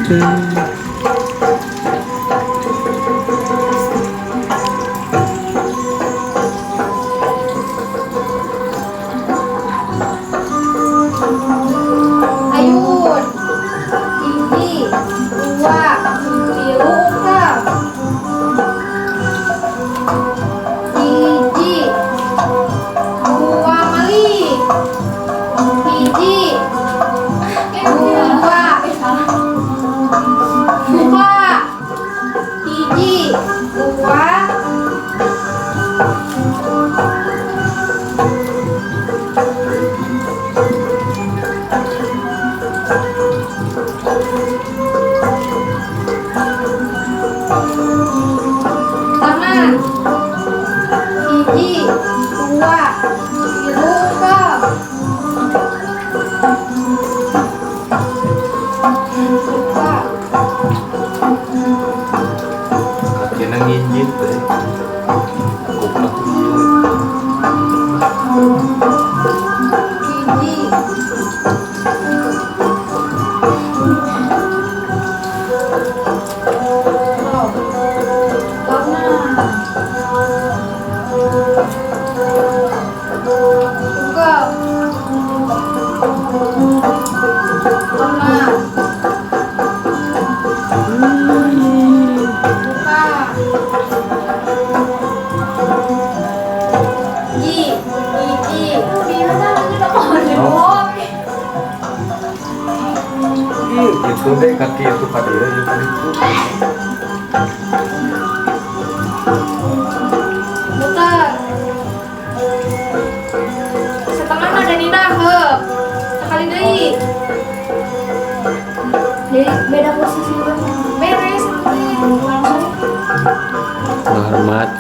Ayun. 1, 2, 3, ungkap. 1, 2 malih. 1, 2, buka. 1, 2. Tangan. 1, 2, 3, ungkap. Buka. Kakina nginjit teh. Kuplak ieu. 1. Oh. Warna. Ungkap. Warna. Buka. 1, 1. Oh. Ih, gitu deh kaki itu ka dieu jeung ka ditu. Muter. Setengah ada Nina, heup. Sekali deui. Jadi beda posisi banget. Beres nanti langsung. Hormat.